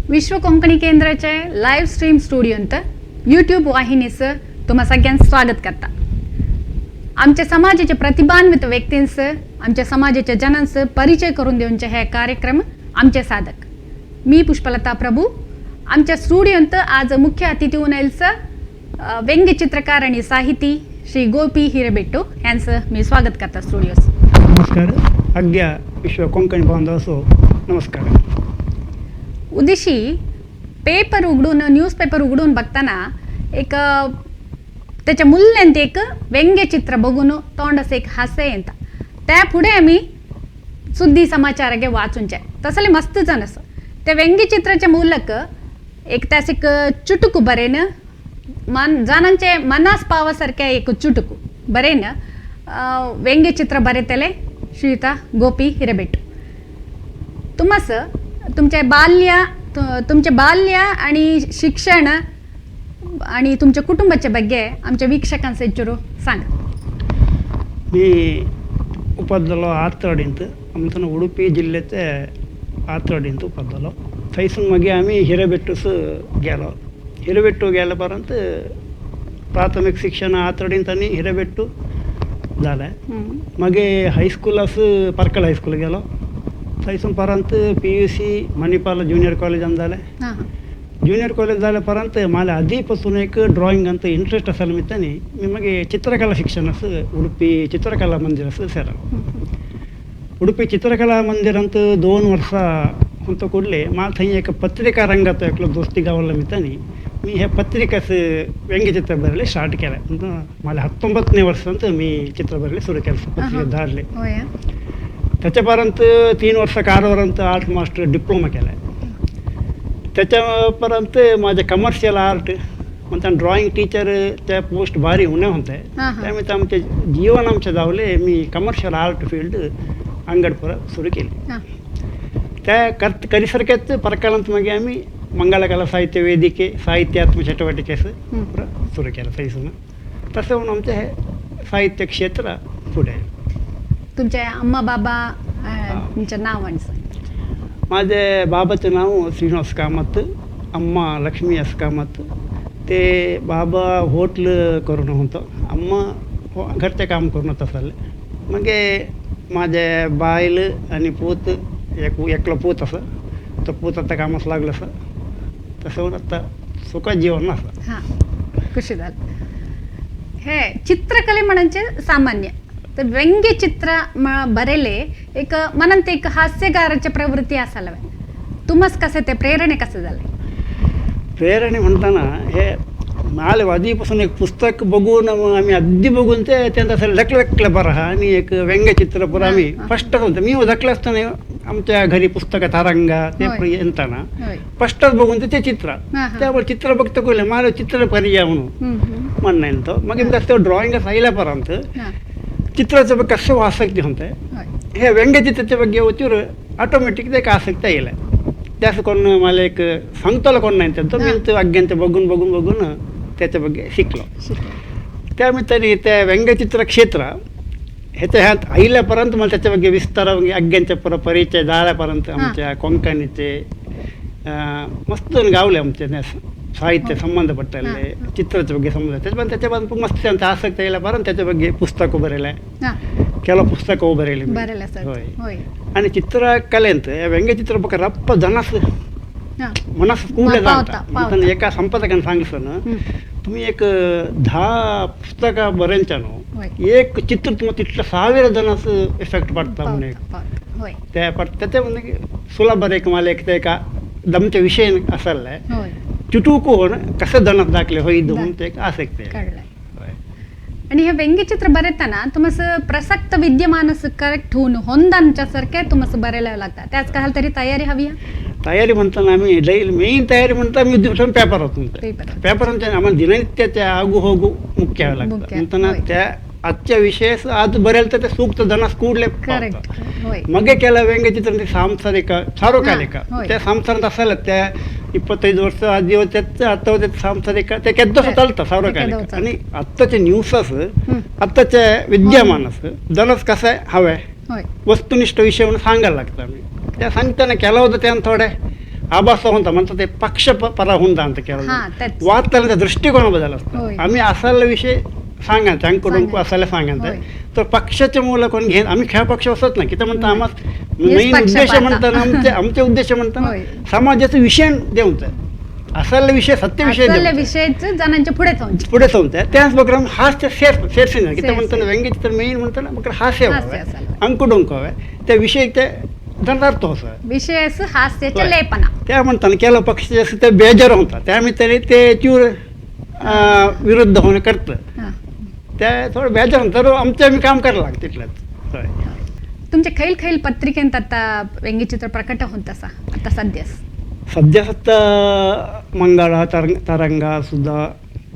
विश्व कोंकणी केंद्राचे live stream स्टुडियोंत YouTube वाहिनीस तुम्हा सगळ्यांचं स्वागत करता. आमच्या समाजाचे प्रतिभान्वित व्यक्तींस, आमच्या समाजाच्या जनांस परिचय करून देऊनचे हे कार्यक्रम आमचे साधक. मी पुष्पलता प्रभू. आमच्या स्टुडियोंत आज मुख्य अतिथी उन्हायचं व्यंगचित्रकार आणि साहिती श्री गोपी हिरेबेट्टू यांचं मी स्वागत करता स्टुडिओस. नमस्कार आज्ञा विश्व कोंकणी बांधवासो नमस्कार. उदिशी पेपर उघडून, न्यूजपेपर उघडून बघताना एक त्याच्या मूल्यांत एक व्यंग्यचित्र बघून तोंडास एक हास्य येता. त्या पुढे आम्ही सुद्दी समाचारागे वाचूनचे तसले मस्त जण असं त्या व्यंग्यचित्राच्या मूलक एक त्यास एक चुटकू बरेन मन जाणांचे मनास पावासारख्या एक चुटकू बरेन व्यंग्यचित्र बरेतले श्रीयुता गोपी हिरेबेट्टू. तुमस तुमचे बाल्य तुमचे बाल्य आणि शिक्षण आणि तुमच्या कुटुंबाच्या ಬಗ್ಗೆ आमच्या ವೀಕ್ಷकांस ಹೆಚ್ಚರು सांगा. मी ಉಪದ್ದಲೋ ಆತ್ರಡಿಂತ आमचं उडुपी जिल्ह्याचे आत्रडींत उपद्दलो. थंयसून मागीर आमी हिरेबेट्टूस गेलो. हिरेबेट्टू गेल्या उपरांत प्राथमीक शिक्षण आत्रडींत आनी हिरेबेट्टू जालें. मागीर हायस्कुलास पर्कळ हायस्कूल गेलो. थंयसून परंत PUC Manipal junior कॉलेजान जालें. हां हां ज्युनियर कॉलेज जाल्या उपरांत म्हाका आदी पासून एक ड्रॉइंगांत इंट्रस्ट आसा निमित्तान मी मागीर चित्रकला शिक्षणास उडुपी चित्रकला मंदिरास सेरलो. उडुपी चित्रकला मंदिरांत 2 वर्सां हुंत ಕೂಡಲೇ ಮಾ थंय एक पत्रिका रंगात एकलो दोस्ती गावला निमित्तान मी हे पत्रिकास व्यंग्यचित्र बरयले स्टार्ट केलें. मला 19ನೇ वर्ष ಅಂತ मी चित्र बरयले सुरू केलें, पत्रिका धाडले. होय. त्याच्या उपरांत 3 वर्सां कारवारांत आर्ट मास्टर डिप्लोमा केलें. त्याच्या उपरांत माझे कमर्शियल आर्ट म्हणटा ड्रॉइंग टीचर त्या पोस्ट भारी उणें होते. हां हां. त्यामुळे आमचे जीवन आमचें जावले मी कमर्शियल आर्ट फील्ड अंगडपुरा सुरू केली. त्या करिसारकेच परकाळांत मागीर आमी मंगलकला साहित्य ವೇದಿಕೆ साहित्यात्म चटुवटिकेस पुरा सुरू केलं थंयसून. तशें म्हणून आमचें हें साहित्य क्षेत्र फुडें. तुमचे अम्मा बाबा, तुमचें नाव आणि सांग. माझे बाबाचं नाव श्रीनिवास कामत, अम्मा लक्ष्मी एस कामत. ते बाबा होटल करून होतं, अम्मा घरचे काम करून आसले. मागीर माझे बायल आनी पूत, एक एकलो पूत आसा, तो पूत आतां कामाक लागलो आसा. तशें म्हणून आतां सुखा जीवन आसा. हां, खुशी झालं. हे चित्रकले म्हणजे सामान्य तर व्यंग्यचित्र बरेले एक मनांत एक हास्यगाराच्या प्रवृत्ती असायला हवे. तुमस कसे ते प्रेरणे कसे झाले? प्रेरणे म्हणताना हे माले आदीपासून एक पुस्तक बघून आम्ही अगदी बघून ते त्यांचा असं लकलकलं बरं हा आणि एक व्यंग्यचित्र पुरा आम्ही फस्टच होतं. मी धाकलो असताना आमच्या घरी पुस्तकं तारंगा ते येताना फस्टच बघून ते चित्र हां, हां. त्यावर चित्र बघतो कोयले मला चित्र पर्याय म्हणून म्हणणं येतो. मग कसं ड्रॉइंग आयल्या पर्यंत चित्राच्या ಬಗ್ಗೆ कसं आसक्ती होते. हे व्यंग्यचित्राच्या ಬಗ್ಗೆ ಒಂಚೂರು ऑटोमॅटिक एक आसक्ती आयले. त्यास कोण मला एक सांगतलो कोण नाही तो मी अज्ञांत बघून बघून बघून त्याच्या ಬಗ್ಗೆ शिकलो. त्या निमित्ताने त्या व्यंग्यचित्र क्षेत्र ह्याच्या ह्यात आयल्यापर्यंत मला त्याच्या ಬಗ್ಗೆ विस्तार अज्ञांच्या पुरा परिचय जाल्यापर्यंत आमच्या कोंकणीचे मस्त गावले आमचे साहित्य संबंधपट्टले चित्राच्या ಬಗ್ಗೆ संबंध त्याच्या पण त्याच्या पण मस्त त्यांचं आसक्त आयल्यापर्यंत त्याच्या ಬಗ್ಗೆ पुस्तकं बरयलें, ಕೆಲವು ಪುಸ್ತಕವು ಬರೆಯಲಿ. बरेले सर. होय. होय. आणि चित्रकलेंत व्यंग्यचित्र बघ रप्प जनस मनास ಕೂಡಲೇ पावता, म्हणताना एका संपादकान सांगितलं, तुम्ही एक 10 पुस्तकं बरेंच्यानो एक चित्र तुम्हाला तिथलं 1000 जणांस इफेक्ट पडता म्हणून. पावता, होय. त्या त्याच्या म्हणजे सुलभ बरं एक मला एक ते एका दमचे विषय असायला चुटूक होऊन कसं दणात दाखले होय म्हणून ते एक आसक्ती आहे. कळलं. आणि हे व्यंग्यचित्र बरेताना तुमस प्रसक्त विद्यमानस करेक्ट होऊन ಹೊಂದಾಂच्या सारखे तुमस बरेला लागतात. त्याच काल तरी तयारी हवी आहे? तयारी म्हणताना आम्ही डैली मेन तयारी म्हणता आम्ही दिवसांनी पेपर होतो. पेपर. पेपर म्हणजे आम्हाला दिननित्याच्या आगू होगू मुख्य लागतं. मुख्य, म्हणताना त्या आजच्या विषय आज बरेल तर ते सूक्त जणास ಕೂಡಲೇ. करेक्ट, होय. मगे केला व्यंग्यचित्र ते सांसारिक सार्वकालिक त्या संसारात असायला त्या 25 वर्ष आधी होते आता होते सांसारिक ते केद्दोस चालतं सार्वकालिक. आणि आत्ताचे न्यूज असं आत्ताचे विद्यमान असं जनस कसं हवंय वस्तुनिष्ठ विषय म्हणून सांगायला लागतं. आम्ही त्या सांगताना केलं होतं त्यानं थोडे आभास होता म्हणतात ते पक्ष परा हुंदा ಅಂತ ಕೇಳೋದು. हा, तेच. वाचताना दृष्टिकोन बदल असतो. होय. आम्ही असायला विषय सांगायचे अंकडून सांगा. असायला सांगायचे होय. तर पक्षाच्या मुलं कोण घेत आम्ही खेळ पक्ष असत ना की तर म्हणतो आम्हाला मेन उद्देश निष्पक्षपाता. म्हणताना आमचे आमचे उद्देश म्हणताना होय. समाजाचा विषय देऊन असायला विषय सत्य विषय असले देऊन विषयच जणांच्या पुढे जाऊन पुढे चौथं त्याच बकरम हास्य सेफ सेफ सिंग किती सेफ म्हणताना व्यंग्यचित्र मेन म्हणताना बकर हास्य हास्य व्हावं असायला. अंकुडुंक हवं त्या विषय ते धनार्थ होता. विषयस हास्याचे होय. लेपना. त्या म्हणताना केलं पक्ष जसं ते बेजार होता त्या त्याने ते चूर विरुद्ध होणं करतं. हा. त्या थोडं बेजार होतं तर आमचं आम्ही काम करायला लागतं तिथलंच. होय. तुमचे खैल खैल पत्रिकेंत आता व्यंग्यचित्र प्रकट होत असा आता सध्यास? सध्या सत्ता मंगाळा तरंगा सुद्धा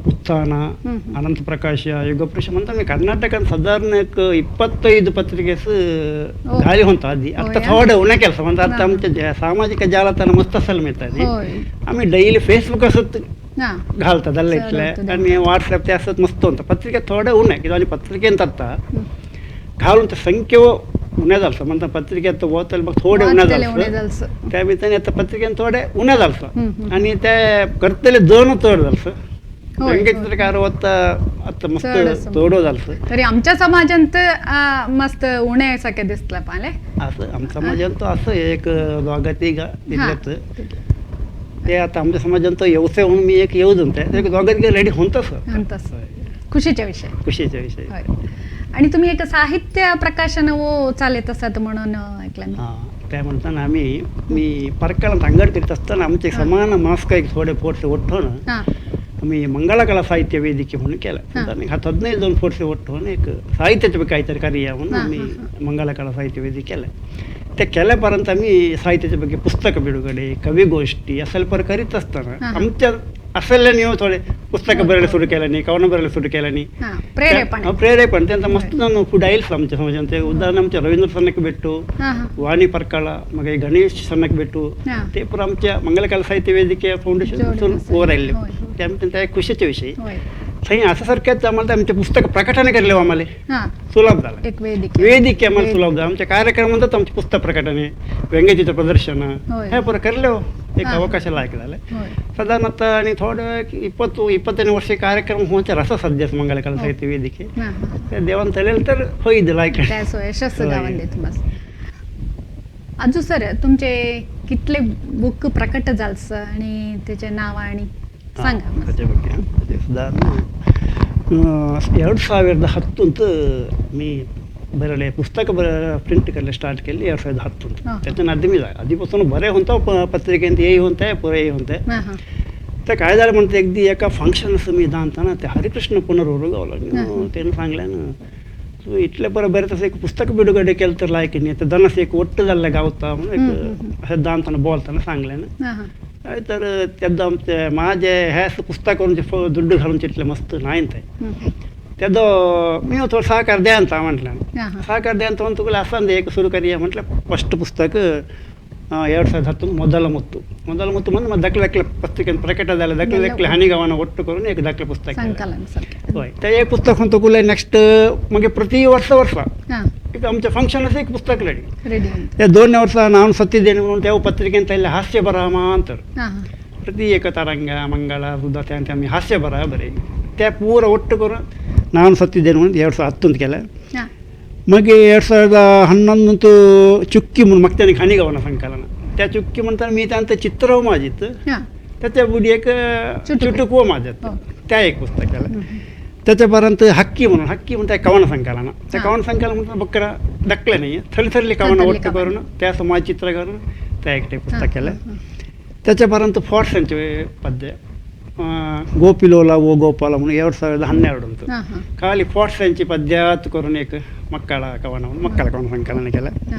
उत्थाನ ಹ್ಮ್ ಹ್ಮ್. ಅನಂತ ಪ್ರಕಾಶ ಯುಗಪುರುಷ म्हणता मी कर्नाटकात साधारण एक 25 ಪತ್ರಿಕೆಸ್ ಓ. ಗಾಳಿ ಹೊಂತ ಅದಿ ಅತ್ತ ಓ, ಯಾ? ಥೋಡೆ ಉಣೆ ಕೆಲಸ म्हणजे आता ಹಾ. आमच्या सामाजिक जालताण मस्त असेल मिळतात. होय. आम्ही डैली फेसबुक असत हा. घालतात ಅಲ್ಲ चड इतले होतं. आणि व्हॉट्सॲप ते असत मस्त होता पत्रिका थोडे उणे किंवा आणि पत्रिकेन तत्ता हम्म. घालून ते संख्ये उणे जालतं म्हणता पत्रिकेत वतल मग थोडे उणे वाचतले उणे जालतं. जालचं. त्या भितर आता पत्रिकेन थोडे उणे जालतं. हम्म, हम्म. आणि ते करतले जण चड जालतं. होय, होय. व्यंगचित्रकार वता आता मस्त चड असं. चढ जालतं. तरी आमच्या समाजांत मस्त उणे सारखे दिसलं पाले. असं आमच्या समाजात तो असं एक दोघा तिघा दिल्यात ते आता आमच्या समाजात तो येवसे म्हणून मी एक येऊ जमते एक दोघा तिघा रेडी होतच. म्हणतस खुशीचा विषय. खुशीचा विषय. होय. आणि तुम्ही एक साहित्य प्रकाशन वो चालत असत म्हणून ऐकलं मी. हां त्या म्हणताना आम्ही मी परकाळात अंगड करीत असताना आमचे समान मास्क एक थोडे फोडसे ಒಟ್ಟೋಣ हा. आम्ही मंगळकला साहित्य वेदिके म्हणून केलं. हां. आणि 15 दोन फोडसे ಒಟ್ಟೋಣ एक साहित्याच्या ಬಗ್ಗೆ काहीतरी कार्य म्हणून हां, आम्ही हां, मंगळकला साहित्य वेदिके केलं. त्या केल्यापर्यंत आम्ही साहित्याच्या ಬಗ್ಗೆ पुस्तक बिಡುगಡೆ कविगोष्ठी असेल पर करीत असताना हां. आमच्या असल्या ನೀವು थोडे पुस्तकं होय, बरायला होय. सुरू केलं नाही कवनं बरायला सुरू केलं नाही. हा, प्रेरेपण. प्रेरेपण त्यांचा मस्त ನಾನು पुढे आमच्या समाजात ते उदाहरण आमच्या रवींद्र सन्नक भेटू हा, हा. वाणी परकाळ मग हे गणेश सन्नक भेटू हा. ते पण आमच्या मंगलकला साहित्य वेदिके फाउंडेशन जोडून असेल. वर आले. होय, होय. त्यामुळे त्या एक खुशीचा विषय. होय. थंय असं सारख्याच आम्हाला आमचे पुस्तक प्रकटन केले आम्हाला हा. सुलभ झालं. एक वेदिके. वेदिके आम्हाला सुलभ झालं. आमच्या कार्यक्रमात आमचे पुस्तक प्रकटन व्यंगचित्र प्रदर्शन होय. हे पुरं करले हो एक हा. अवकाश लायक झालं. होय. साधारण आता आणि थोडं एक 20-25 वर्ष कार्यक्रम होते रसा सध्याच मंगलकला हो. साहित्य वेदिके. हा, हा. त्या देवान तलेल तर होईल लायक. त्या यशस्व होय. गावन देत मस्त. अजून सर तुमचे कितले बुक प्रकट जालस आणि त्याचे नाव आणि सांगा मस्त. त्याच्या ಬಗ್ಗೆ त्याचे साधारण 2010 ಅಂತ मी बरले पुस्तक प्रिंट करायला स्टार्ट केले 2010 ಅಂತ. हां. त्याच्या आधी मी आधीपासून बरे होता पत्रिकेंत येई होते पुरे होते. हा, हा. तर काय झालं म्हणते अगदी एका फंक्शन असं मी दांताना ते हरिकृष्ण पुनर्वर गावलं हां. त्यानं सांगलं ना तू इतले बरं बरं तसं एक पुस्तक बिಡುगಡೆ केलं तर लायक नाही तर दनस एक ಒಟ್ಟು झालं गावता म्हणून हम्म, हम्म, एक असं दांताना बोलताना सांगलं ना. हा, हा. काय तर त्याचं आमचे माझे हे असं पुस्तकावरून जे दुड्डू घालून चिटले मस्त नाही ते हम्म. त्याचं मी थोडं सहकार द्या ಅಂತ म्हटलं. हा, हा. सहकार द्या ಅಂತ तुला असं एक सुरू करूया म्हटलं फस्ट पुस्तक 2010 ಮೊದಲ ಮುತ್ತು. ಮೊದಲ ಮುತ್ತು म्हणजे मग दाखले दाखले ಪತ್ರಿಕೆ ಪ್ರಕಟ झालं दाखले दाखले हानिगावानं ಒಟ್ಟು करून एक दाखले पुस्तक केलं. संकलन सारखे. होय ते एक पुस्तक म्हणतो कुले नेक्स्ट मग प्रति वर्ष वर्ष हा. एक आमच्या फंक्शन असं एक पुस्तक रेडी. रेडी. त्या 2 वर्ष ನಾನು ಸತ್ತಿದ್ದೇನೆ म्हणून त्या पत्रिकेंत ಇಲ್ಲಿ हास्य बरह ಅಂತಾರೆ. हा, हा. ಪ್ರತಿ ಏಕತರಂಗ ಮಂಗಳ ಸುದ್ದ ಅಂತ आम्ही हास्य बरह बरे त्या पूर ಒಟ್ಟು करून ನಾನು ಸತ್ತಿದ್ದೇನೆ म्हणून 2010 ಅಂತ केलं. हा. मग 2011 चुक्की म्हणून मग त्याने खाणीगावाना संकलन त्या चुक्की म्हणताना मी त्यांचं चित्र माझीत हा. त्याच्या बुडी एक चुटुक. चुटुकव माझ्यात हो. त्या एक पुस्तक केलं. हम्म. त्याच्यापर्यंत हक्की म्हणून हक्की म्हणून त्या कवन संकलन त्या हा. कवन संकलन म्हणतात बकरा दखले नाही थरली थरली कवन थरथरली ಒಟ್ಟು कवन. करून त्या समाज चित्र करून त्या एक ते हा, पुस्तक केलं. हा, हा. त्याच्यापर्यंत फॉर्ट्स पद्य गोपिलोला ओ गोपाला म्हणून 2012 ಅಂತ हा, हा. ಖಾಲಿ फॉर्ट्स पद्यात करून एक मक्काಳ कवन म्हणून मक्काळ कवन संकलन केलं. हा.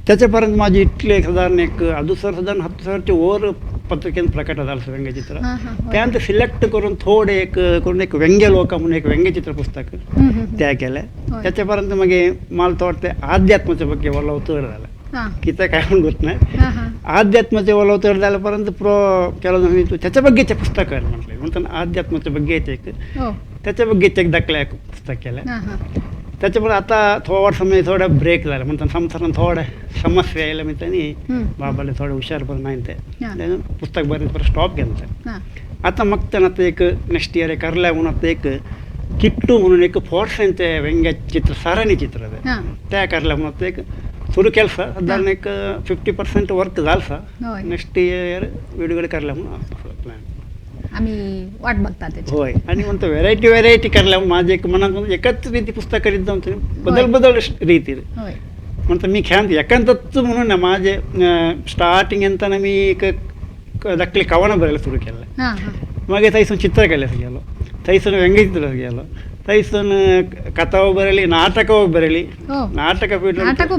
त्याच्यापर्यंत माझी इतले एक साधारण एक अदुसर साधारण 10,000 वर पत्रिकेत प्रकट झालं व्यंग्यचित्र. हा, हा, होय. त्यानंतर सिलेक्ट करून थोडे एक करून एक व्यंग्यलोक म्हणून एक व्यंग्यचित्र पुस्तक हम्म, हम्म, हम्म. त्या केलं. होय. त्याच्यापर्यंत मग मला तर वाटतं अध्यात्माच्या ಬಗ್ಗೆ ಒಲವು चढ झालं. हा. किती काय म्हणून होत नाही. हा, हा. आध्यात्माचे ಒಲವು चढ झाल्यापर्यंत प्रो केलं मी तू त्याच्या बग्गेचे पुस्तक आहे म्हटलं म्हणताना आध्यात्माच्या बग्गेचे एक हो. त्याच्या बग्गेचे एक दाखला एक पुस्तक केलं. हा, हा. त्याच्यामुळे आता थोडं समय थोडा ब्रेक झाला म्हणताना संसारान थोडे समस्या यायला म्हणतानी बाबाला थोडं हुशार पण नाही ते पुस्तक बरेच परत स्टॉप केलं. आता मग त्यानं आता एक नेक्स्ट इयर करला म्हणून आता एक किट्टू म्हणून एक फोर्स ते व्यंग्य चित्र सारणी चित्र त्या करला म्हणून आता एक सुरू केलं साधारण एक 50% वर्क झालं. नेक्स्ट इयर व्हिडिओ करला म्हणून प्लॅन आम्ही वाट बघतात. होय, आणि म्हणतो व्हेरायटी व्हेरायटी करल्या माझे एक मनात एकच रीती पुस्तक करीत जाऊन बदल बदल रीती म्हणतो मी ख्यान एकांतच म्हणून ना माझे स्टार्टिंग ಎಂತಾನ मी एक दाखले कवನ बरेला सुरू केलं. मग थंयसून चित्रकले गेलो, थंयसून व्यंगचित्र गेलो, थंयसून कथा बरेली, नाटक बरेली, नाटक नाटक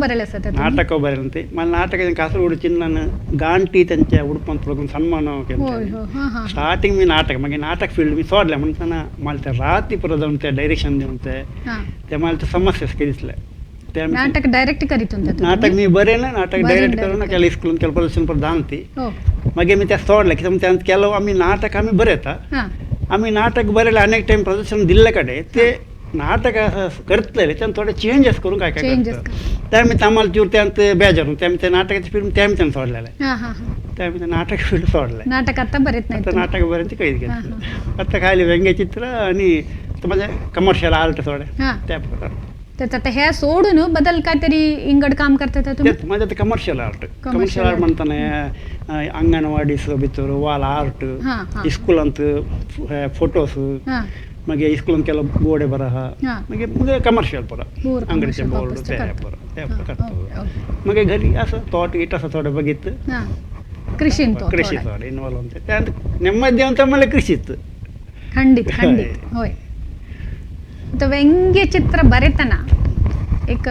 नाटक बरेलंते मला नाटक कासरगोड चिन्हन गांठी त्यांच्या उडपंत सन्मान केलं. स्टार्टिंग मी नाटक मग नाटक फील्ड मी सोडले म्हणताना मला त्या राती परत जाऊन त्या डायरेक्शन देऊन ते मला त्या समस्या दिसल्या. नाटक डायरेक्ट करीत नाटक मी बरे ना नाटक डायरेक्ट करून केलं स्कूल केलं प्रदर्शन परत धांती. मग मी त्या सोडलं की त्यात केलं आम्ही नाटक आम्ही बरेता आम्ही नाटक बरेले अनेक टाइम प्रदर्शन दिल्ले कडे ते नाटक करतले त्यान थोडे चेंजेस करून काय काय त्या मी आम्हाला चूर त्यांत बेजार त्या ते नाटकाचे फिल्म त्या मी त्यांना सोडलेलं त्या मी नाटक फील्ड सोडलं. नाटक आता बरेच नाही, आता नाटक बरेच काही घेतलं. आता खायले व्यंग्यचित्र आणि माझे कमर्शियल आर्ट थोडे त्या प्रकार. तर आता ह्या सोडून बदल काहीतरी इंगड काम करतात तुम्ही? माझ्या ते कमर्शियल आर्ट, कमर्शियल आर्ट म्हणताना अंगणवाडीस भितर वॉल आर्ट, इस्कुलांत फोटोस, मग इस्कुलांत केलं गोडे बरह, मग मग कमर्शियल परा अंगडीचे बोर्ड ते परा ते करतो. मग घरी असं तोट it असं थोडं बघितलं कृषी कृषी थोडं इन्व्हॉल्व होते त्यात ನೆಮ್ಮದಿ ಅಂತ मला ಕೃಷಿ ಇತ್ತು. ಖಂಡಿत ಖಂಡಿत होय. तर व्यंग्यचित्र बरेतना एक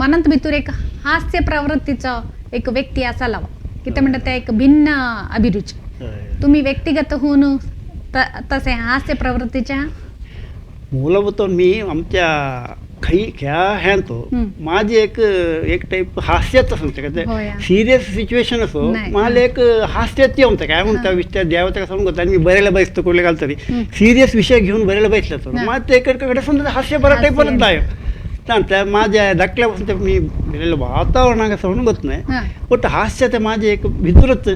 मनात भितर एक हास्य प्रवृत्तीचा एक व्यक्ती असायला हवा की ते म्हणतात एक भिन्न अभिरुची. तुम्ही व्यक्तिगत होऊन तसे हास्य प्रवृत्तीच्या मूलभूत मी आमच्या खै ह्या ह्यांतो माझी एक एक टाईप हास्याच सांगते का सिरियस सिच्युएशन असो मला एक हास्याची म्हणते काय म्हणता विचार द्यावं का सांगू आणि मी बऱ्याला बसतो कुठले घाल तरी सिरियस विषय घेऊन बऱ्याला बसला तर मला ते इकडे समजा हास्य बरा टाईप परत नाही त्या माझ्या धाकल्यापासून ते मी वातावरण कसं म्हणून होत नाही पण हास्य ते माझे एक भितरच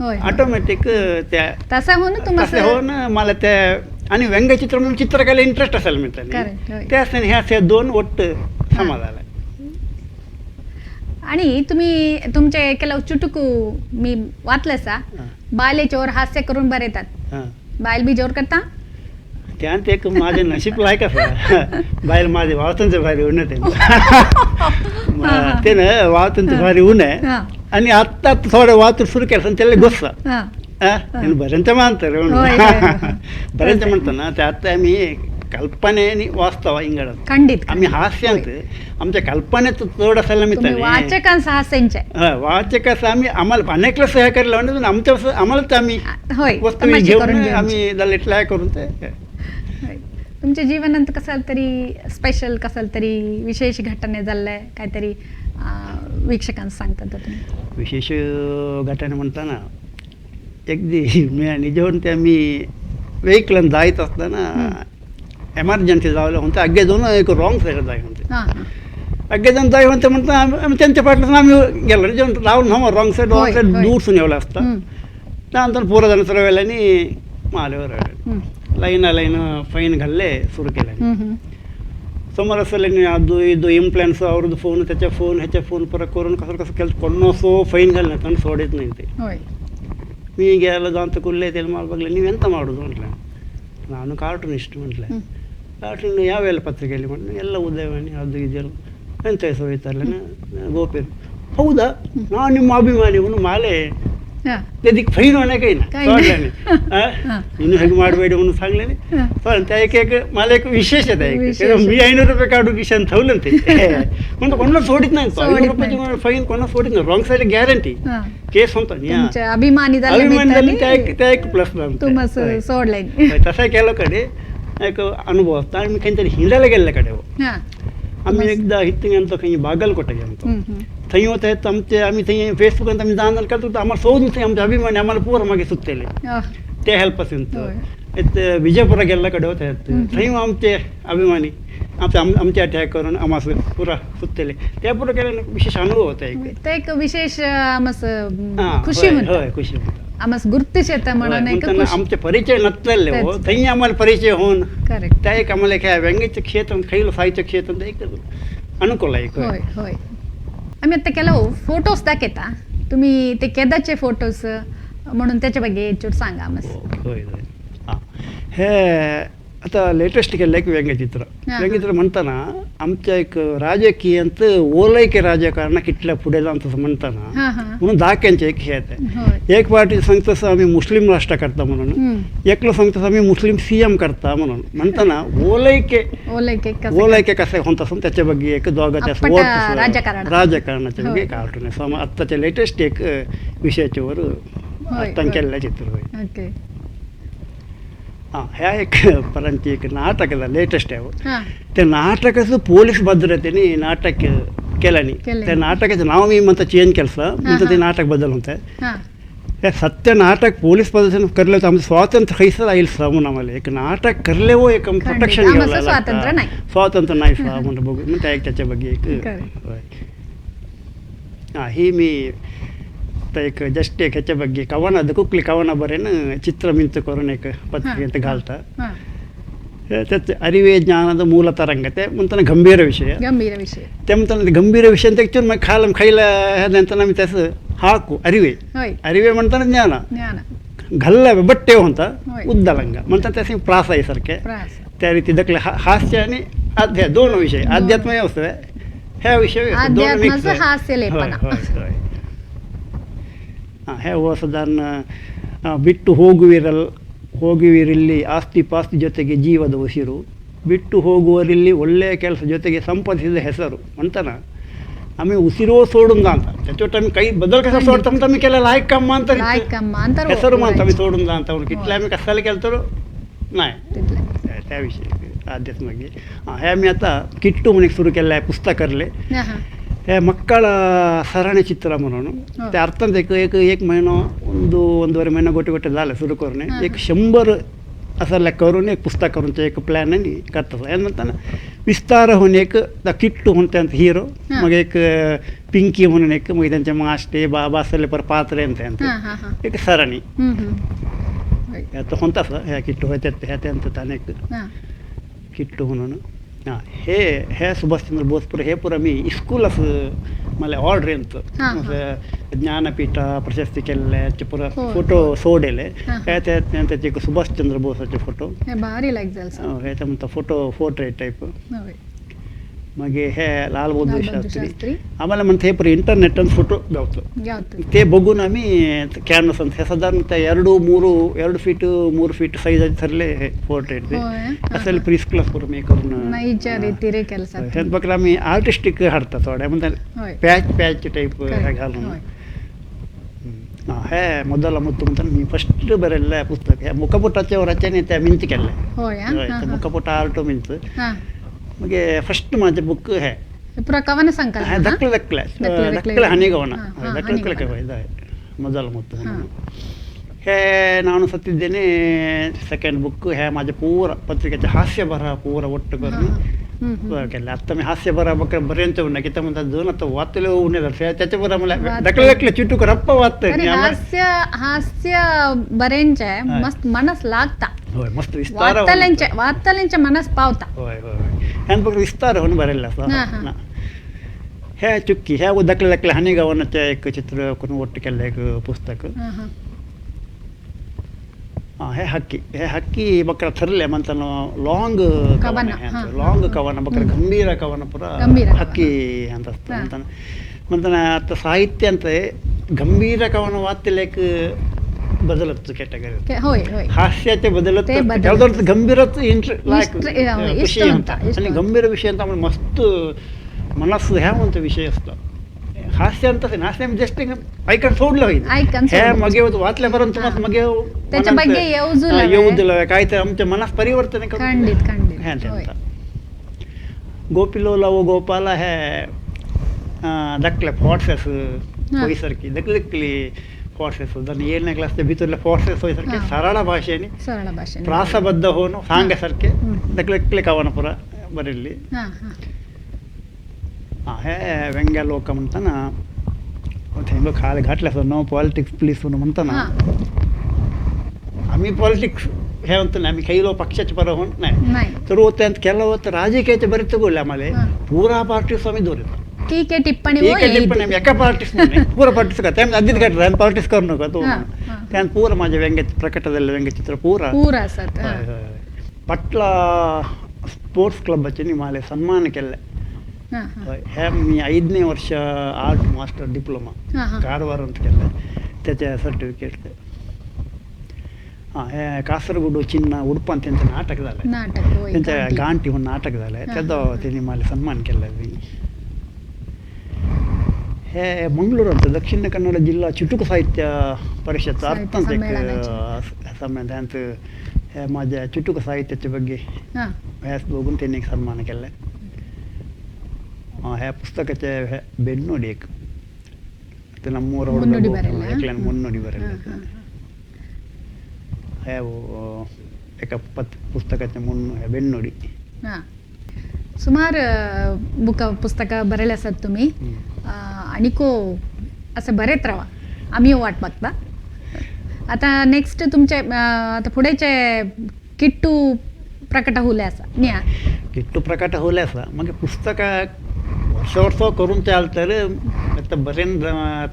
ऑटोमॅटिक त्या तसं हो ना तसं हो ना मला त्या आणि व्यंगचित्र म्हणून चित्रकला इंटरेस्ट असेल मिळतं त्या असताना ह्या असे दोन ಒಟ್ಟು समा झाला. आणि तुम्ही तुमचे ಕೆಲವು चुटुकू मी वाचलं सा बायलेच्यावर हास्य करून बरेतात, बायल बी जोर करता त्यात एक माझे नशीब लायक असा बायल माझे वावतांचं भारी ऊन ते ते ना वावतांचं भारी ऊन आहे आणि आत्ता थोडं वाहतूक सुरू केलं त्याला गुस्सा बऱ्यांच मानतो बऱ्यांच म्हणतो ना त्यात आम्ही कल्पने आणि वास्तव इंगड खंडित आम्ही हास्य आमच्या कल्पनेत चढ असायला मी वाचकांचं हास्यांचे वाचकाचं आम्ही आम्हाला अनेकला सह्या करायला म्हणजे आमच्या आम्हालाच आम्ही वस्तू घेऊन आम्ही इथला करून ते. तुमच्या जीवनात कसाल तरी स्पेशल कसाल तरी विशेष घटना झालंय काहीतरी वीक्षकांना सांगतात तुम्ही? विशेष घटना म्हणताना अगदी मी आणि जेवण ते आम्ही वेहिकलान जायत असताना एमर्जन्सी जावलं म्हणते अग्गे जाऊन एक रॉंग साईड जाय म्हणते अग्गे जाऊन जाय म्हणते म्हणता आम्ही त्यांच्या पाटलासून आम्ही गेलो जेवण राहून हम रॉंग साईड रॉंग साईड दूरसून येवलं असता त्यानंतर पोरं जाणं सरवेल्यानी मालेवर लाईन लाईन फाईन घालले सुरू केल्याने समोर असले ಅದು ಇದು ಇಂಪ್ಲಾನ್ಸ್ ಅವ್ರದ್ದು फोन त्याच्या फोन ह्याच्या फोन परत करून कसं कसं केलं कोणसो फाईन घालणार पण सोडत नाही ते. मी गेलो जाऊन कुल्ले तेल मला बघले ನೀವು ಎಂತ ಮಾಡೋದು म्हटलं ನಾನು ಕಾರ್ಟೂನಿಸ್ಟ್ म्हटलं. ಕಾರ್ಟೂನ್ ಯಾವೆಲ್ಲ ಪತ್ರಿಕೆಯಲ್ಲಿ म्हटलं ಎಲ್ಲ ಉದಯವಾಣಿ ಅದು ಇದೆಲ್ಲ ಎಂತ ಹೆಸರು ಹೋಯ್ತಾರಲ್ಲ ಗೋಪಿ ಹೌದಾ ನಾನು ನಿಮ್ಮ ಅಭಿಮಾನಿ ಅವನು ಮಾಲೆ त्यादिक फाईन होणे काही ना सोडल्याने ಇನ್ನು ಹೇಗೆ ಮಾಡಬೇಡಿ म्हणून सांगले पण त्या एक एक मला एक विशेष आहे मी 500 रुपये काढू किशन ठेवलं ते म्हणतो कोणाला सोडित नाही 500 रुपयाची फाईन कोणाला सोडित नाही रॉंग साईड गॅरंटी केस होता अभिमानी अभिमानी त्या एक त्या एक प्लस सोडले तसा केलं कडे एक अनुभव असतो. आणि मी खंय तरी हिंडायला गेल्ले कडे आम्ही एकदा हितून आमचो खंय बागलकोटे आमचो थंय वता आमचे आम्ही थंय फेसबुकान आमी जाण करतो आम्हाला सोदून थंय आमचे अभिमानी आम्हाला पोर मागीर सुत्तले ते हेल्प आसून विजयपुरा गेल्ले कडेन वता थंय आमचे अभिमानी आमचे अटॅक करून आमास पुरा सुत्तले ते पुरो केल्यान विशेष अनुभव होता एक. ते एक विशेष आमस खुशी म्हणता. हय खुशी म्हणता. आमस गुर्तीस येता म्हणून एक म्हणताना आमचे परिचय नसलेले हो थंय आम्हाला परिचय होऊन करेक्ट. त्या एक आम्हाला एक व्यंग्याचे क्षेत्र खैल साहित्य क्षेत्र एक अनुकूल एक. होय होय. आम्ही आता ಕೆಲವು फोटोज दाखयता, तुम्ही ते केदाचे फोटोज म्हणून त्याच्या ಬಗ್ಗೆ चूर सांगा आमस. होय होय. हां हे आता लेटेस्ट केल्लं एक व्यंगचित्र. व्यंगचित्र म्हणताना आमच्या एक राजकीय अंत ओलैके राजकारण कितल्या फुडें जावन तसं म्हणताना म्हणून दाक्यांचे एक हे येते. एक पार्टी सांगतसं आम्ही मुस्लिम राष्ट्र करता म्हणून, एकलो सांगतसं आम्ही मुस्लिम सी एम करता म्हणून म्हणताना ओलैके ओलैके कसे होत असं त्याच्या ಬಗ್ಗೆ एक दोघांच्या राजकारणाच्या ಬಗ್ಗೆ एक कार्टून आहे. आत्ताच्या लेटेस्ट एक विषयाच्या वर आत्ता केलेलं चित्र. होय. हां ह्या एक परंतु एक नाटक लेटेस्ट आहे. ते नाटकाचं पोलीस भद्रतेने नाटक केलं नाही. त्या नाटकाचं नाव मी म्हणता चेंज केलं म्हणतं ते नाटक बदल होतं. हे सत्य नाटक पोलीस पद्धतीने करले तर आमचं स्वातंत्र्य खैसर आईल सा म्हणून आम्हाला एक नाटक करले हो एक प्रोटेक्शन स्वातंत्र्य नाही, स्वातंत्र्य नाही सा म्हणून बघू मग त्या एक त्याच्या ಬಗ್ಗೆ एक. हां ही मी एक जस्ट एक ह्याच्या ಬಗ್ಗೆ कवनाद कुकली कवना बरेन चित्र मिंत करून एक पत्रिकेंत घालता. त्यात ಅರಿವೇ ಜ್ಞಾನದ ಮೂಲ ತರಂಗತೆ म्हणताना गंभीर विषय, गंभीर विषय ते म्हणताना गंभीर विषय ಅಂತ ॲक्च्युअल मग खाल खायला ಅಂತ ನಮಗೆ त्याचं हाकू ಅರಿವೇ ಅರಿವೇ म्हणताना ज्ञान घल्ला बट्टे होता उद्दलंग म्हणतात त्याचं प्रास आहे सारखे त्या रीती दखले हास्य आणि अध्या दोन विषय अध्यात्म असतं ह्या विषय दोन मिक्स. होय. हे ಸಾಧಾರಣ ಬಿಟ್ಟು ಹೋಗುವಿರಲ್ಲಿ ಆಸ್ತಿ ಪಾಸ್ತಿ ಜೊತೆಗೆ ಜೀವದ ಉಸಿರು, ಬಿಟ್ಟು ಹೋಗುವರಲ್ಲಿ ಒಳ್ಳೆಯ ಕೆಲಸ ಜೊತೆಗೆ ಸಂಪಾದಿಸಿದ ಹೆಸರು ಅಂತಾನ आम्ही उशिरो सोडून जा ಅಂತ त्याच्यावर आम्ही काही बदल कसा सोडता म्हणतो आम्ही केला लायक काम मानता हेसरू मानतो आम्ही सोडून जा ಅಂತ कितले आम्ही कसाला केलं तर नाही त्याविषयी अध्यात्म. हे आम्ही आता किट्टू म्हणून एक सुरू केलं आहे पुस्तक करले. हे ಮಕ್ಕಳ ಸರಣಿ ಚಿತ್ರ म्हणून ते अर्थात एक एक एक महिनो ಒಂದು ಒಂದೂವರೆ महिना गोटे गोटे झालं सुरू करून एक 100 असं करून एक पुस्तक करून ते एक प्लॅन आणि करतात. हे म्हणताना विस्तार होऊन एक किट्टू म्हणून त्यांचा हिरो, मग एक पिंकी म्हणून एक, मग त्यांचे मास्टे बाबा असले पर पात्र त्यांचं एक सरणी आता होता ह्या किट्टू होय ह्या त्यांचं त्याने एक किट्टू म्हणून. हां हे हे सुभाषचंद्र बोस पुरं हे पुरं मी स्कूल असं मला ऑर्डर येतं असं ज्ञानपीठ प्रशस्ती केलेले पुरं फोटो सोडले हे त्याचे एक सुभाषचंद्र बोसाचे फोटो भारी लायक जाल हे ते म्हणता फोटो पोर्ट्रेट टाईप. मग हे लाल बहादूर शास्त्री आम्हाला म्हणते हे पुरं इंटरनेट फोटो गावतो ते बघून आम्ही कॅनव्हास ಅಂತ हे साधारण 2-3 फीट 3 फीट साईज ठरले हे पोर्ट्रेट ते असेल प्री क्लास पुरं मी करून हे बघ आम्ही आर्टिस्टिक हाडता थोडे म्हणतात पॅच पॅच टाईप हे घालून. हे ಮೊದಲ ಮುತ್ತು ಅಂತ मी फस्ट बरयल्लें पुस्तक. हे मुखपुटाचे रचने त्या मिंत केल्लें मुखपुट आर्ट मिंत. मगे फस्ट माझे बुक हे पुरा कवन संकलन हे दखले दखले दखले हनिगवನ ದಕ್ಕಲೆ ದಕ್ಕಲೆ ಇದೆ ಮೊದಲ ಮುತ್ತು. हे ನಾನು ಸತ್ತಿದ್ದೇನೆ ಸೆಕೆಂಡ್ ಬುಕ್. हे माझे ಪೂರ ಪತ್ರಿಕೆचे हास्य बरह ಪೂರ ಒಟ್ಟು करून केले. आता मी हास्य बरह बकर बरेच किती म्हणतात दोन आता वाचले उणे त्याच्या बरं मला दखले दखले चिटूक रप्प वाचतंय. हास्य हास्य बरेंचे मस्त मनस लागता. होय मस्त विस्तार वाचतल्यांचे वाचतल्यांचे मनस पावता. होय होय ह्यान फक्त विस्तार होऊन बरेल असं. ह्या चुक्की ह्या दखले दखले हनिगवनाचे एक चित्र करून ಒಟ್ಟು केल्लें एक पुस्तक. हे हक्की हे हक्की बकरा थरले म्हणताना लाँग कवन लाँग कवन बकरा गंभीर कवन ಪುರ ಹಕ್ಕಿ ಅಂತ म्हणताना म्हणताना आता साहित्य ಅಂತ गंभीर कवन वाचलेक बदलत कॅटेगरी हास्याचे बदलत गंभीरच लायक खुशी ಅಂತ आणि गंभीर विषय ಅಂತ मस्त मनस्सु ह्या म्हणतो विषय असतो. हास्य ಅಂತ हास्य जस्ट ऐकून सोडलं होईल हे मगे वाचल्यापर्यंत मगे त्याच्या ಬಗ್ಗೆ येऊदिಲ್ಲ काय तर आमच्या मनास परिवर्तन खंडित खंडित हे ಅಂತ. गोपिलोला ओ गोपाला हे दखले फोर्सेस होयसारखी दखले फोर्सेस 7ನೇ क्लासच्या भितरले फोर्सेस होयसारखे सरळ भाषेने सरळ भाषेने प्रासबद्ध होऊन सांगासारखे दखले कवन पुरा ಬರೆಯಲ್ಲಿ. ಹೇ ವ್ಯಂಗ್ಯ ಲೋಕ ಅಂತಾನ ಹೆಂಗೋ ಖಾಲಿ घातले असं नो पॉलिटिक्स प्लीज म्हणून म्हणताना आम्ही पॉलिटिक्स हे म्हणतो नाही, आम्ही खैलो पक्षाचे पर होऊन नाही तर त्यांत केलं तर राजकीयाचे बरेच बोलले आम्हाला पुरा पार्टीस आम्ही दूर येतो. ठीक आहे टिप्पणी ठीक आहे टिप्पणी एका पार्टीस पुरा पार्टीस का त्यामुळे आधीच घातलं पॉलिटिक्स करू नका तो त्यान पूरा माझ्या व्यंग्य प्रकट झालेलं व्यंग्यचित्र पूरा पूरा असत. पटला स्पोर्ट्स क्लबाचे मला सन्मान केले. हे मी 5ನೇ ವರ್ಷ आर्ट मास्टर डिप्लोमा कारवार ಅಂತ केलं त्याच्या सर्टिफिकेट. हां हे कासरगोड चिन्ह उडपान त्यांचं नाटक झालं, त्यांच्या गांठी म्हणून नाटक झालं त्याचा त्यांनी मला सन्मान केला. हे मंगळूर ಅಂತ ದಕ್ಷಿಣ ಕನ್ನಡ ಜಿಲ್ಲಾ ಚುಟುಕು ಸಾಹಿತ್ಯ ಪರಿಷತ್ ಅರ್ಥ ಅಂತ ಸಮ್ಮೇಳನ त्यांचं हे माझ्या चुटुक साहित्याच्या ಬಗ್ಗೆ ह्याच बघून त्यांनी एक सन्मान केला. ह्या पुस्तकाचे हे ಬೆನ್ನೋಡಿ एक ते ನಮ್ಮೂರ ಹುಡುಗ ಮುನ್ನುಡಿ ಬರಲ್ಲ हे एका पुस्तकाचे मुन्न ಬೆನ್ನುಡಿ. सुमार बुक पुस्तक बरेले आसात तुमी आनीको असे बरेच रावा आमी वाट बघता. आता नेक्स्ट तुमचे आता फुडेचे किट्टू प्रकट हुले आसा न्ही? किट्टू प्रकट हुले आसा मागीर पुस्तकां वर्ष वर्स करून चाल तर आतां बरें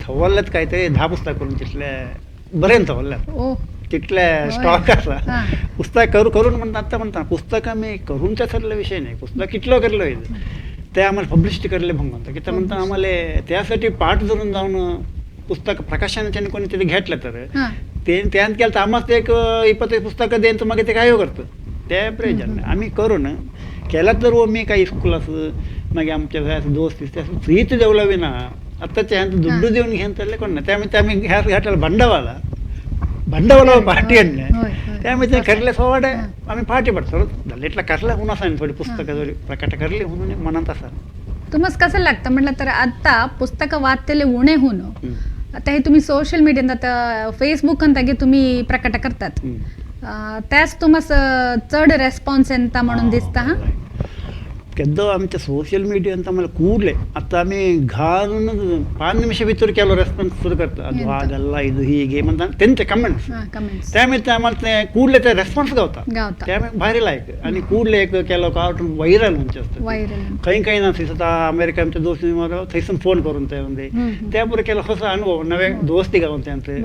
थवल्लेच काय ते 10 पुस्तक करून तितले बरें थवल्ले तितले स्टॉक आसा. पुस्तक करू करून म्हणटा आतां म्हणटा पुस्तकां आमी करून ठरले विषय नाही, पुस्तक कितलो करलो ते आम्हाला पब्लिश करले भंग म्हणता कित्याक म्हणटा आम्हाला त्यासाठी पाठ धरून जावन पुस्तक प्रकाशनाच्यान कोणी ते घेतलं तर ते त्यान केलं तर आम्हाला एक 25 पुस्तकं देईन तर मागीर ते काय करता ते प्रयोजन नाही. आमी करून केलं तर मी काही स्कूल असं मागीर आमचे दोस्त ते फ्रीच देवला बी ना आतांचे ह्यान दुड्डू दिवन घेवन चल्ले कोण ना त्यामुळे आमी ह्या घातला भांडवाला भांडवला पार्टी आणले त्यामुळे ते करले सवाडे आम्ही पार्टी पडतो इतला कसला म्हणून असा थोडी पुस्तकं थोडी प्रकट करली म्हणून मनात असा. तुम्हाला कसं लागतं म्हटलं तर आता पुस्तकं वाचलेले उणे होऊन आता हे तुम्ही सोशल मीडिया आता फेसबुक अंतागे तुम्ही प्रकट करतात त्याच तुम्हाला चड रेस्पॉन्स येता म्हणून दिसता. हा केद्दो आमच्या सोशल मीडिया ಅಂತ ಆಮೇಲೆ ಕೂಡಲೇ आता आम्ही घालून 5 ನಿಮಿಷ भितर केलो रेस्पॉन्स सुरू करता ಅದು ಹಾಗಲ್ಲ ಇದು ಹೀಗೆ म्हणता त्यांचे कमेंट्स त्यामुळे ते आम्हाला ते ಕೂಡಲೇ ते रेस्पॉन्स गावता त्यामुळे भारी लायक. आणि ಕೂಡಲೇ एक केलो कार्टून व्हायरल म्हणजे असतं खंय खंय ना थंय अमेरिका आमच्या दोस्त थंयसून फोन करून ते म्हणजे त्या पुढे केलो ಹೊಸ अनुभव नवे दोस्ती गावन त्यांचे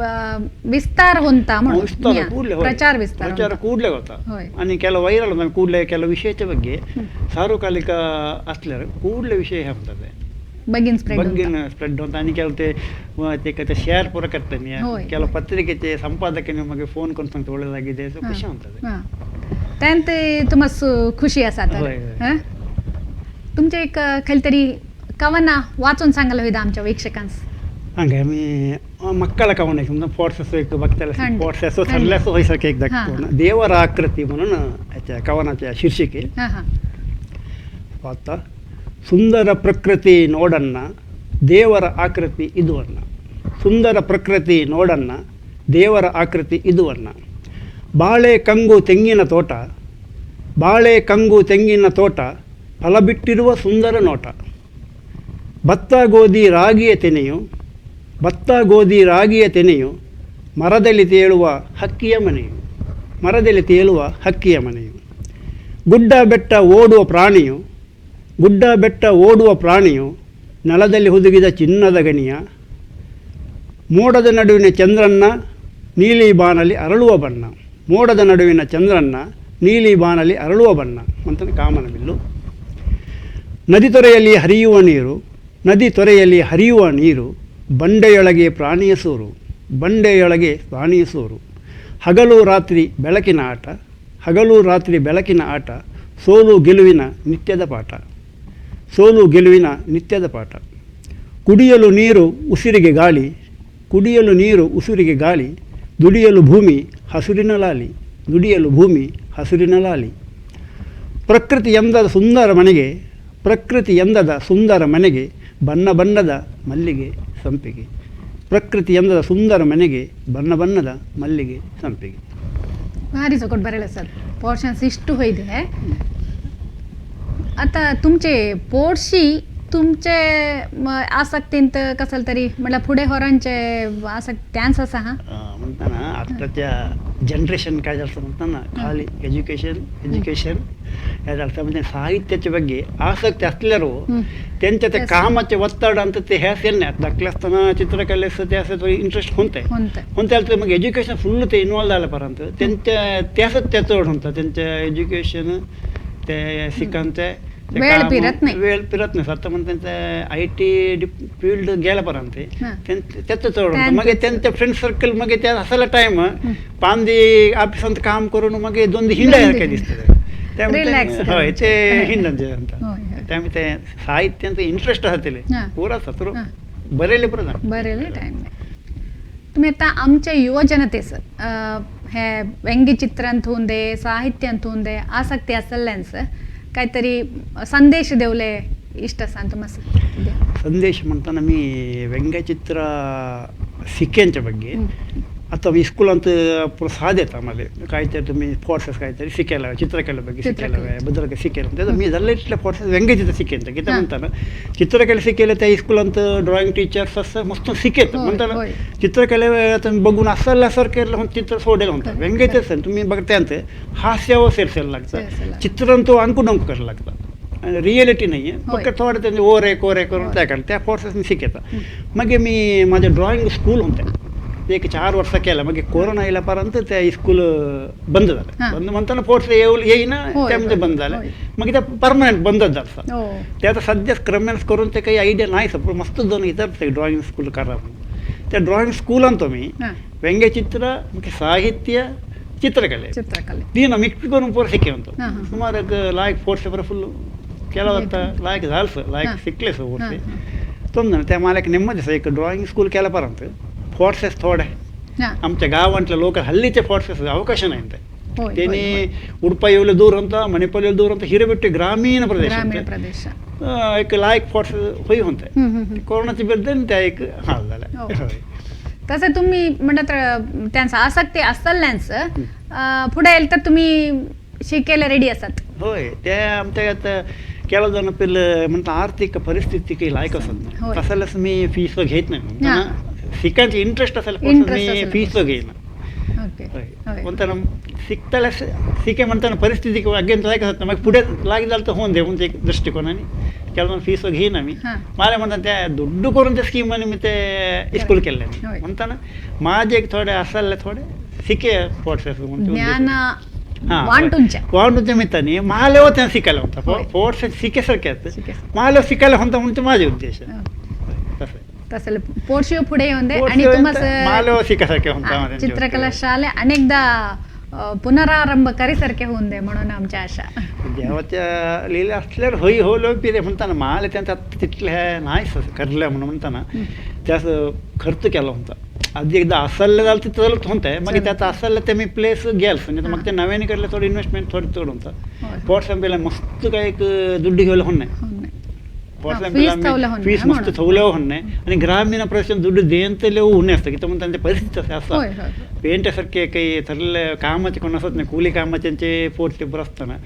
विस्तार होता विस्तार ಕೂಡಲೇ प्रचार विस्तार प्रचार ಕೂಡಲೇ होता आणि केलो व्हायरल ಕೂಡಲೇ ಕೆಲವು ವಿಷಯच्या ಬಗ್ಗೆ ಸಾರ್ವಕಾಲಿಕ असल्यार ಕೂಡಲೇ विषय हे म्हणतात बगीन स्प्रेड बगीन स्प्रेड होता. आणि ಕೆಲವು ते ते शेअर पुरा करतानी ಕೆಲವು ಪತ್ರಿಕೆचे ಸಂಪಾದಕನೇ मगे फोन करून सांगता ಒಳ್ಳೆದಾಗಿದೆ ಖುಷಿ म्हणतात त्यान ते तुम्हाला खुशी आसा. तुमचे एक खंय तरी कवना वाचून सांगायला होईदा आमच्या वीक्षकांस. हांगा आमी मक्कळ कवन एक फोर्स एक बघताले फोर्स ठरल्यास होयसारखे एक दाखवून देवರ आकृती म्हणून ह्याच्या कवनाच्या शीर्षिके ವಾತ ಸುಂದರ ಪ್ರಕೃತಿ ನೋಡನ್ನ ದೇವರ ಆಕೃತಿ ಇದುವನ್ನ ಸುಂದರ ಪ್ರಕೃತಿ ನೋಡನ್ನ ದೇವರ ಆಕೃತಿ ಇದುವನ್ನ ಬಾಳೆ ಕಂಗು ತೆಂಗಿನ ತೋಟ ಬಾಳೆ ಕಂಗು ತೆಂಗಿನ ತೋಟ ಫಲ ಬಿಟ್ಟಿರುವ ಸುಂದರ ನೋಟ ಭತ್ತ ಗೋಧಿ ರಾಗಿಯ ತೆನೆಯು ಭತ್ತ ಗೋಧಿ ರಾಗಿಯ ತೆನೆಯು ಮರದಲ್ಲಿ ತೇಳುವ ಹಕ್ಕಿಯ ಮನೆಯು ಮರದಲ್ಲಿ ತೇಲುವ ಹಕ್ಕಿಯ ಮನೆಯು ಗುಡ್ಡ ಬೆಟ್ಟ ಓಡುವ ಪ್ರಾಣಿಯು ಗುಡ್ಡ ಬೆಟ್ಟ ಓಡುವ ಪ್ರಾಣಿಯು ನೆಲದಲ್ಲಿ ಹುದುಗಿದ ಚಿನ್ನದ ಗಣಿಯ ಮೋಡದ ನಡುವಿನ ಚಂದ್ರನ್ನ ನೀಲಿ ಬಾನಲ್ಲಿ ಅರಳುವ ಬಣ್ಣ ಮೋಡದ ನಡುವಿನ ಚಂದ್ರನ್ನ ನೀಲಿ ಬಾನಲ್ಲಿ ಅರಳುವ ಬಣ್ಣ ಅಂತ ಕಾಮನಬಿಲ್ಲು. ನದಿ ತೊರೆಯಲ್ಲಿ ಹರಿಯುವ ನೀರು ನದಿ ತೊರೆಯಲ್ಲಿ ಹರಿಯುವ ನೀರು ಬಂಡೆಯೊಳಗೆ ಪ್ರಾಣಿಯ ಸೂರು ಬಂಡೆಯೊಳಗೆ ಪ್ರಾಣಿಯ ಸೂರು ಹಗಲು ರಾತ್ರಿ ಬೆಳಕಿನ ಆಟ ಹಗಲು ರಾತ್ರಿ ಬೆಳಕಿನ ಆಟ ಸೋಲು ಗೆಲುವಿನ ನಿತ್ಯದ ಪಾಠ ಸೋಲು ಗೆಲುವಿನ ನಿತ್ಯದ ಪಾಠ ಕುಡಿಯಲು ನೀರು ಉಸಿರಿಗೆ ಗಾಳಿ ಕುಡಿಯಲು ನೀರು ಉಸಿರಿಗೆ ಗಾಳಿ ದುಡಿಯಲು ಭೂಮಿ ಹಸುರಿನ ಲಾಲಿ ದುಡಿಯಲು ಭೂಮಿ ಹಸುರಿನ ಲಾಲಿ ಪ್ರಕೃತಿ ಎಂದದ ಸುಂದರ ಮನೆಗೆ ಪ್ರಕೃತಿ ಎಂದದ ಸುಂದರ ಮನೆಗೆ ಬಣ್ಣ ಬಣ್ಣದ ಮಲ್ಲಿಗೆ ಸಂಪಿಗೆ ಪ್ರಕೃತಿ ಎಂದದ ಸುಂದರ ಮನೆಗೆ ಬಣ್ಣ ಬಣ್ಣದ ಮಲ್ಲಿಗೆ ಸಂಪಿಗೆ. ಭಾರಿ ಸೊಕೊಟ್ ಬರಲ್ಲ ಸರ್ ಪೋರ್ಷನ್ಸ್ ಇಷ್ಟು ಹೋಯ್ದೆ. आता तुमचे पोटशी तुमचे आसक्तींत कसल तरी म्हटल्यार फुडें होरांचे आसक्त त्यांस आसा हा. म्हणताना आताच्या जनरेशन काय जास्त म्हणताना खाली एज्युकेशन एज्युकेशन हे जास्त म्हणजे साहित्याच्या ಬಗ್ಗೆ ಆಸಕ್ತಿ असल्यावर त्यांच्या त्या कामाचे ಒತ್ತಡ ಅಂತ ते हे असेल नाही धाकले असताना चित्रकलेचं ते असं इंटरेस्ट होते होते तर मग एज्युकेशन फुल ते इन्वॉल्व झाल्यापर्यंत त्यांच्या त्यासच त्या चड होता त्यांच्या एज्युकेशन ते शिकांचे वेळ फिरत नाही वेळ फिरत नाही. आता म्हणून त्यांचं I T field गेल्यापर्यंत त्याचं चड होतं. मग त्यांच्या फ्रेंड सर्कल मग त्या असायला टाइम पांदी ऑफिसांत काम करून मग दोन हिंडासारखे दिसते त्यामुळे हय ते हिंडांचे त्यामुळे ते साहित्यांचं इंटरेस्ट आसा तेले पुरो आसा तर बरयले पुरो जाण बरयले टायम. तुमी आतां आमच्या युवजनतेस हे व्यंगचित्रांत होऊन दे साहित्यांत होऊन दे आसक्ती आसल्ल्यांस काहीतरी संदेश देवले इश्ट आसा तुमकां? संदेश म्हणताना मी व्यंगचित्र शिक्यांच्या ಬಗ್ಗೆ आता स्कुलांत प्रोत्साह देता आम्हाला काहीतरी तुम्ही फोर्सेस काहीतरी शिकायला चित्रकले ಬಗ್ಗೆ शिकायला बदल शिकायला मी जाल्ले इतले फोर्सेस व्यंगचित्र शिकेन कितें म्हणताना चित्रकले शिकयले त्या स्कुलांत ड्रॉइंग टीचर्स असं मस्त शिकयता म्हणताना चित्रकले तुम्ही बघून असल्या सारखे चित्र सोडेल म्हणता. व्यंगचित्र तुम्ही बघत्यांत हास्यावर सेरसेल लागतं चित्रांत अंकू डंकू करायला लागतं रिॲलिटी नाही आहे फक्त थोडं त्यांचे ओर एक ओर एक करून त्या त्या फोर्सेस मी शिकयता. मागीर मी माझं ड्रॉइंग स्कूल होते एक 4 वर्ष केलं मग कोरोना येयल्यापर्यंत त्या स्कूल बंद झालं. बंद म्हणताना फोर्स येईना त्यामध्ये बंद झालं मग ते परमनंट बंदच झालं. ते आता सध्या क्रमेंस करून ते काही आयडिया नाही सर मस्त जाऊन इतर ते ड्रॉइंग स्कूल करा म्हणून त्या ड्रॉइंग स्कूलान तुम्ही व्यंगचित्र मग साहित्य चित्रकले तीन मिक्स करून पोर शिके म्हणतो सुमार एक लायक फोर्स फुल केला जाता लायक झालं सर लायक शिकले सर वर्षे तो त्या मला एक नेमदी एक ड्रॉइंग स्कूल केल्यापर्यंत फोर्सेस थोडे आमच्या गावांतल्या लोक हल्लीचे फोर्सेस अवकाश नाही त्यांनी उडपा येवले दूर ಅಂತ मणिपाल दूर ಅಂತ हिरेबेट्टे ग्रामीण प्रदेश एक लायक फोर्स होई होते कोरोनाची बेद्दन त्या एक हाल झालं. तसं तुम्ही म्हणत त्यांचा आसक्ती असल्याच पुढे येईल तर तुम्ही शिकायला रेडी असत. होय ते आमच्या आता केलं जाणं पहिलं म्हणता आर्थिक परिस्थिती काही लायक असत नाही तसं मी फीस घेत नाही म्हणताना शिकायची इंटरेस्ट असेल मी फीस घेईना म्हणताना शिकताला शिके म्हणताना परिस्थिती अगेन लायक असत मग पुढे लाग झालं तर होऊन दे म्हणजे एक दृष्टिकोनाने केलं फीस घेईना मी मला म्हणतात त्या दुड्डू करून त्या स्कीमाने मी ते स्कूल केले म्हणताना माझे एक थोडे असायला थोडे शिके फोर्सेस वांटूनचे मित्रांनी मालेव त्यांना शिकायला होता फोर्सेस शिकेसारखे मालेव शिकायला होता म्हणजे माझे उद्देश तसं तसं पोर्शियो पुढे येऊन दे आणि तुम्हाला चित्रकला शाळे अनेकदा पुनरारंभ करीसारखे होऊन दे म्हणून आमच्या आशा. देवाच्या लिहिलं असल्यावर होई होलो पिरे म्हणताना मला त्यांच्या तिथले नाही करलं म्हणून म्हणताना त्यास खर्च केला होता. आधी एकदा असलं झालं तर चलत होतं मग त्यात असलं ते मी प्लेस गेल म्हणजे मग ते नव्याने करलं थोडं इन्व्हेस्टमेंट थोडं चढ होतं. पोर्ट संपेला मस्त काय एक दुड्डी घेवलं होऊन नाही फीस मस्त थवलं होणे आणि ग्रामीण प्रदेशात दुड्डू देंतले उणे असतं की तर त्यांच्या परिस्थिती असे असतात पेंटासारखे काही ठरलेले कामाचे कोण असत नाही కూली कामाचे पोट टेपर असताना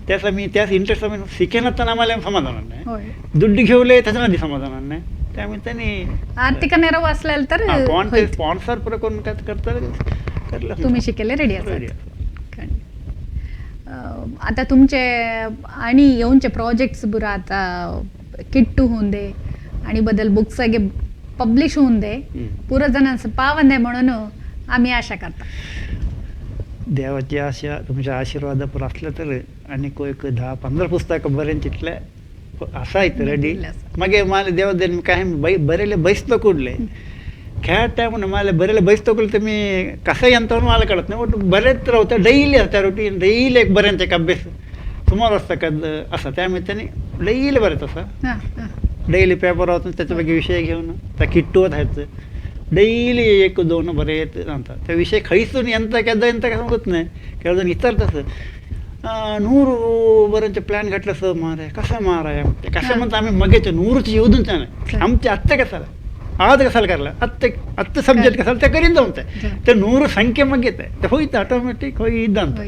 त्याचा मी त्याच इंटरेस्ट आम्ही शिकेना तर आम्हाला समाधान नाही दुड्डू घेवले त्याच्या आधी समाधान नाही त्यामुळे त्यांनी आर्थिक नेरव असल्याल तर कोण स्पॉन्सर पुरं कोण काय करतात तुम्ही शिकेले रेडी असाल. आता तुमचे आणि येऊनचे प्रोजेक्ट्स बुरा आता किट्टू होऊन दे आणि बदल बुक्स गे पब्लिश होऊन दे पुरं जणांचं पावन दे म्हणून आम्ही आशा करता. देवाची आशा तुमच्या आशीर्वादापूर असलं तर आणि एक 10-15 पुस्तकं बरेच तिथल्या असा इथं रेडी मग मला देवा then काय बरेले बैसतो कुठले खेळता म्हणून मला बरेले बैसतो कुठले तर मी कसं यंतावर मला कळत नाही बट बरेच राहतं डेली असता रुटीन डेली एक बऱ्यांचा एक अभ्यास सुमार असता कद असा त्यामुळे त्यांनी डेली बरेच असा डेली पेपर वाचून त्याच्यापैकी विषय घेऊन त्या किट्टू व्हायचं डेली 1-2 बरेच आणतात त्या विषय खैसून यंता केदा यंता काय सांगत नाही केवळ इतर तसं 100 बऱ्यांचे प्लॅन घातलं सर माराय कसं माराय कसं म्हणतो आम्ही मगेचे 100ची येऊन नाही आमच्या आत्ता कसाला आद कसाल करला हत्ते 10 सब्जेक्ट कसाल ते करीन जावन ते 100 संख्ये मागीर ते होयत ऑटोमॅटीक होय इद्दांत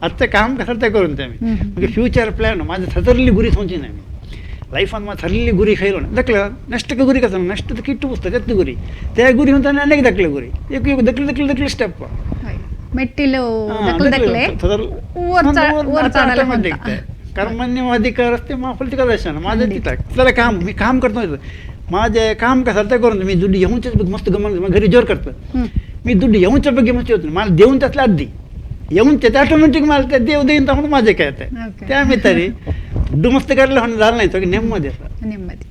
आत्ते काम कसाल ते करून ते आमी. मागीर फ्युचर प्लॅन माझे थरली गुरी सोंची ना आमी लायफान माझं थरलेली गुरी खैरो ना दाखले नेक्स्ट गुरी कसं नेक्स्ट किट्टू पुस्तक तेच गुरी त्या गुरी म्हणता अनेक दाखले गुरी एक एक दखले दखले दखले स्टेप ಮೆಟ್ಟಿಲು ದಕ್ಲೆ ದಕ್ಲೆ कर्मण्यवाधिकार असते मा फलती माझं तिथं त्याला काम मी काम करतो माझे काम कसं ते करून मी दुड्डी येऊनच मस्त गमन घरी जोर करतो मी दुड्डी येऊनच्या ಬಗ್ಗೆ मस्त होतो मला देऊन त्यातला अद्दी येऊन ते ऑटोमॅटिक मला ते देव देईन म्हणून माझे काय ते त्या मी तरी ದುಡ್ಡು ಮಸ್ತ್ ಕರಲೆ ಹೊಂದ झालं नाही ನೆಮ್ಮದಿ ನೆಮ್ಮದಿ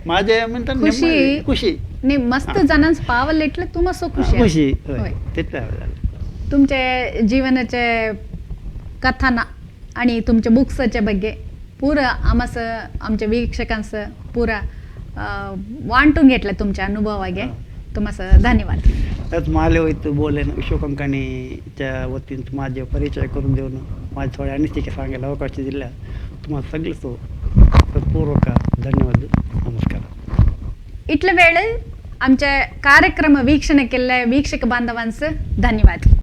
माझे म्हणतात ಖುಷಿ ಖುಷಿ ನೀವು ಮಸ್ತ್ ಜನಾंस पावल इतले तूं मातसो खुशी खुशी तितलें तुमचे जीवनाचे कथाना आणि तुमच्या बुक्साच्या ಬಗ್ಗೆ पुरा आमास आमच्या वीक्षकांचं पुरा वांटून घेतलं तुमच्या अनुभवागे तुम्हाला धन्यवाद. त्यात माले वयत बोलेन विश्व कंकणीच्या वतीन माझे परिचय करून देऊन माझे थोडे अनिश्चित सांगायला अवकाश दिला तुम्हाला सगळेच पूर्वक धन्यवाद. नमस्कार. इतले वेळ आमच्या कार्यक्रम वीक्षण केल्ले वीक्षक बांधवांचं धन्यवाद.